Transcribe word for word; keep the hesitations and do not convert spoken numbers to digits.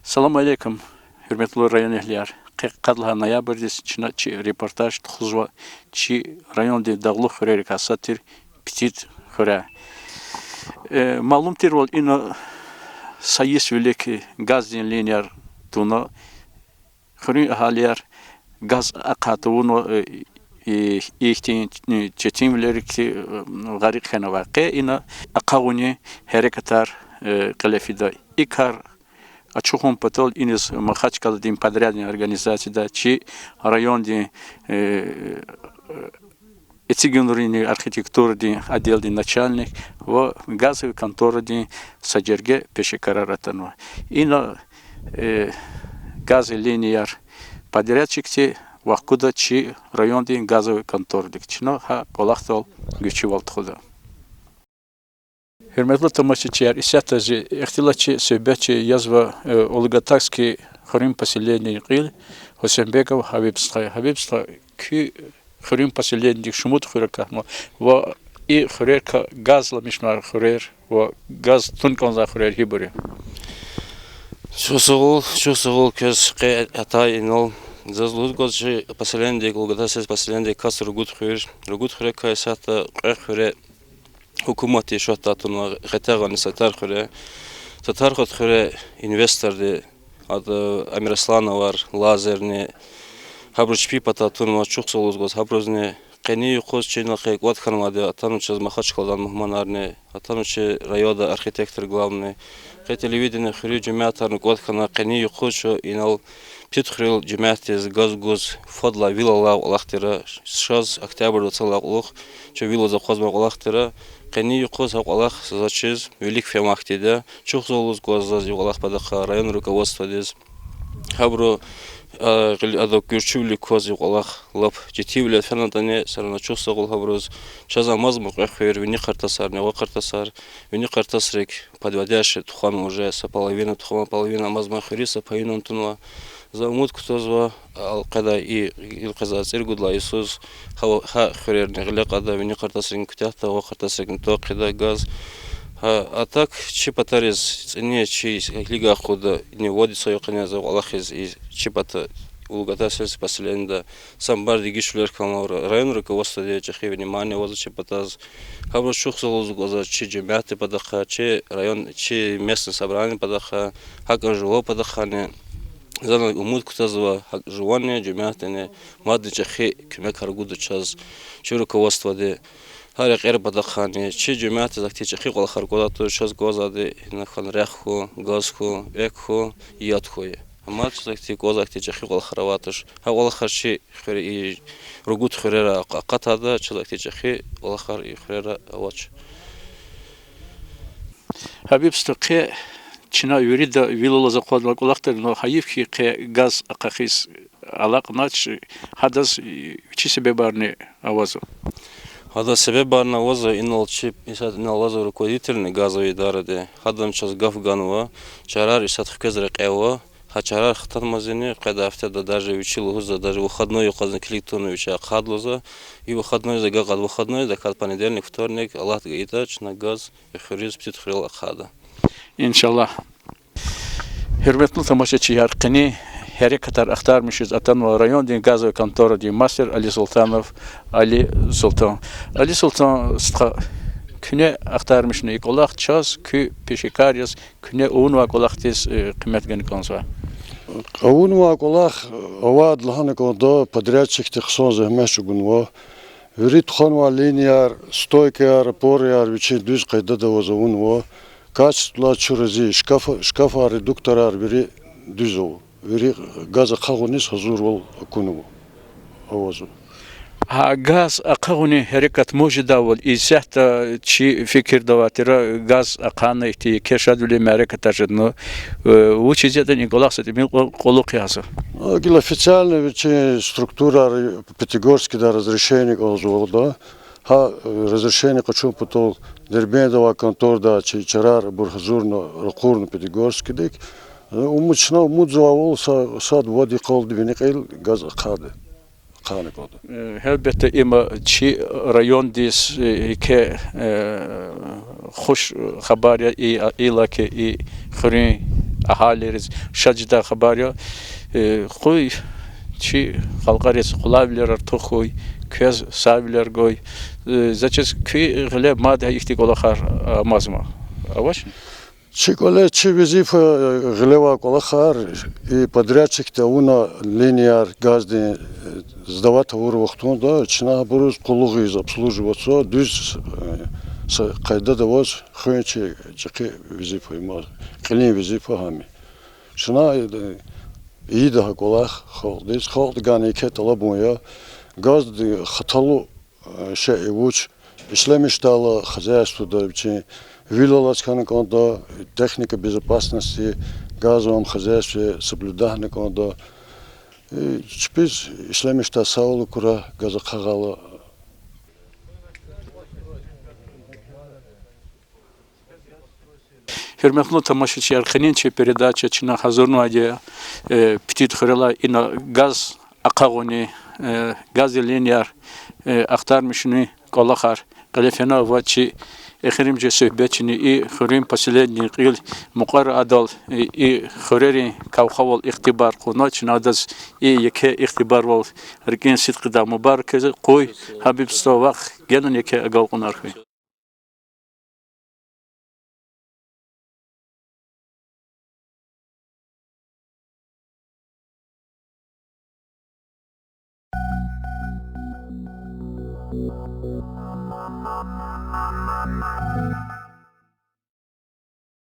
Салам алейкум, гьуьрметлу районэгьлияр. Къе къад лагьай ноябрдиз чна чи репортаж тухузва чи райондин дагълух хуьрерикай сад тир Питид хуьре. Э, малум тирвал, ина са йис вилик газдин линияр туна, хуьруьн агьалияр газ ахъай тавунва, э, и, ихьтин, э, четинвилерик, э, гъарикь хьанвай. Къе ина ахъаюни гьерекатар, э, кьиле фида. И кар ачухун патал иниз Махачкъаладин подрядный организацияда чи райондин, э, эцигунрин архитектурадин отделдин начальник ва газовый конторадин са жерге пешекарар атанва. Ина, э, газовый линияр подрядчикди вахкуда чи райондин газовый конторадик. Чна гьа кӀвалахдал гуьзчивал тухуда. Гьуьрметлу тамашачияр, исятда зи ихтилатчи, суьгьбетчи язва, э, Улугатакский хуьруьн поселенидин кьил Гьусейнбеков Гьабиб стха. Гьабиб стха, куь хуьруьн поселенидик шумуд хуьр акатнава ва и хуьрерикай газламишмир хуьрер ва газ тун кӀанзавай хуьрер гьибур я? Чухсагъул, чухсагъул квез къе атай инал. Заз лугьуз кӀанзава чи поселенидик, Улугатакский поселенидик кас ругуд хуьр. Ругуд хуьрекай исятда кьве хуьре гьукуматди шатда тунва: Гъетягъани Сатар хуьре. Сатар хуьре инвесторди, ада Амирасуланавар, Лазерни, гьабуруз чпин патай тунва, чухсагъул лугьуз кӀанзава гьабурузни. Къенин юкъуз чна къе кӀватӀ хьанвайди я, атанва чаз Махачкъаладай мугьманарни, атанва чи районда архитектор главный. Къе телевидение, хуьруьн жемятарни кӀватӀ хьана, къенин юкъуз чун инал Питид хуьруьн жемятдиз газ гуз фадлай вил алай кӀвалах тир. Шаз октябрь вацӀалай кьулухъ чун вил алаз акъвазмай кӀвалах тир. Къенин юкъуз гьа кӀвалах заз чиз вилик фенвай хьтинди я. Чухсагъул лугьуз кӀанзава заз и кӀвалах патахъай район руководстводиз. Гьабуру, а, гъил-, ада гуьрчивилик кваз и кӀвалах лап четинвиле фенатӀани, всё равно чухсагъул гьабуруз. Чаз амазма кьве хуьр: Вини Къартасарни Агъа Къартасар. Вини Къартасрик подводящий тухвана уже, са половина тухвана, половина амазма, хуьруьз са паюнни тунва. За умуд кутазва, а, къедай и, и къвезвай цӀуругуд лагьай йисуз гьа, гьа хуьрерни гъиле кьада, Вини Къартасрин куьтягьда, Агъа Къартасрикни тӀвар хъийида газ. Гьа, а так чи патариз цӀини чи килигай акъудда, ина вад йиса юкъуз за кӀвалахиз и чи пата Улугатакский сельский поселенида са бубади дегишвилер хьанва, район руководстводи чӀехи внимание авазва чи патаз. Гьабуруз чухсагъул лугьуз кӀанзава чи жемятдин патахъай, чи район, чи местное собранидин патахъай, гьакӀ жуван патахъайни. За умуд кутазва гьакӀ жуванни, жемятдини мадни чӀехи куьмекар гуда чаз чи руководстводи. Гьа рекьер патахъайни, чи жемятдиз ахьтин чӀехи кӀвалахар кӀватӀ туш, чаз кӀанзавайди ина хьана: рехъ хьун, газ хьун, экв хьун, яд хьун. Амма чаз ахьтин кӀанзавай, ахьтин чӀехи кӀвалахар авайди туш. Гьа кӀвалахар чи хуьр-, и ругуд хуьрера акъатайла, чаз ахьтин чӀехи кӀвалахар и хуьрера авач. Гьабиб стха, къе чна вирида вил алаз акъвазнавай кӀвалах тир, но гьайиф хьи, къе газ ахъа хьиз алакьнач, гьадаз вичин себебарни авазва. Гьадаз себебарни авазва, инал чи, исятда инал алазва руководительни газовый идаради. Гьадан чаз гаф ганва, чарар исятда хквез рекье ава, гьа чарар хтанмазини, къедай гьафтеда даже вичи лугьузва, даже выходной юкъузни килиг тавуна вичи ахъайда лугьузва. И выходнойдаз агакьайла, выходнойдаказ понедельник, вторник, Аллагьди гайитӀа, чна газ и хуьруьз, Питид хуьрел ахъайда, иншаллагь. Гьуьрметлу тамашачияр, къенин гьерекатар ахтармишиз атанва райондин газовый конторадин мастер Алисултанов Алисултан. Алисултан стха, куьне ахтармишна и кӀвалах, чаз куь пешекар яз, куьне авунвай кӀвалахдиз, э, къимет гана кӀанзава. Авунвай кӀвалах авайди лагьана кӀанда, подрядчикди хъсан зегьмет чӀугунва. Вири тухванвай линияр, стойкаяр, опораяр вичин дуьз къайдада аваз авунва. Качестводилай чун рази, шкаф-, шкафар, редукторар вири дуьз ава. Вири газ ахъаюниз гьазурвал акунва, авазва. Гьа газ ахъаюнин гьерекат муж жедайвал, исятда чи фикирда авай тир, газ ахъайна, ихьтин еке шадвилин мярекатар жедна, э, вучиз ятӀани и кӀвалах са тӀимил кьу-, кьулухъ язва. А, гила официально вичин структурайра Пятигорскидай разрешение кӀанзавалда. Гьа, э, разрешение къачун патал Дербентда авай контордай чи чарар абур гьазурна, ракъурна Пятигорскидик. Э, умуд, чна умудзавайвал са, сад-вад йикъалди вини кьил газ ахъайда. Ахъайна кӀанда. Э, гьелбетда, им чи райондиз, э, еке, э, хуш хабар я, и, иллаки и хуьруьн агьалийриз шад жедай хабар я. Къуй чи халкьариз къулайвилер артух хьуй, квез сагъвилер гуй. Заз чиз куь гъиле мад гьа ихьтин кӀвалахар амазма? Авач? Чи кӀвале, чи везифа, гъилевай кӀвалахар, и подрядчикди авуна линияр газдин сдавать авур вахтунда чна гьабуруз къуллугъ ийиз, обслуживаться, дуьз са къайдада аваз хуьн чи чӀехи везифа я, кьилин везифа гьам я. Чна ийида гьа кӀвалах халкьдиз, халкьдивай гана еке тӀалабун я, газди хаталу шей вуч, ишлемишдайла хозяйствода вичин вил алаз хьана кӀанда, техника безопасности, газовом хозяйстве соблюдать хьана кӀанда. Чпиз ишлемишдай сагъвал акурай, газ ахъайла. Гьуьрметлу тамашачияр, къенин чи передача чна гьазурнавайди я Питид хуьрелай ина газ акъагъунин, газдин линияр ахтармишунин кӀвалахар. Кьиле фена ва чи эхиримжи суьгьбетчини и хуьруьн последний кьил, мукьвара адал и хуьрерин кавхавал ихтибар кьуна, чна адаз и еке ихтибарвал рикӀин сидкьидай мубарак ийиз, къуй, Гьабиб стха, вахъ генани еке агалкьунар хьуй.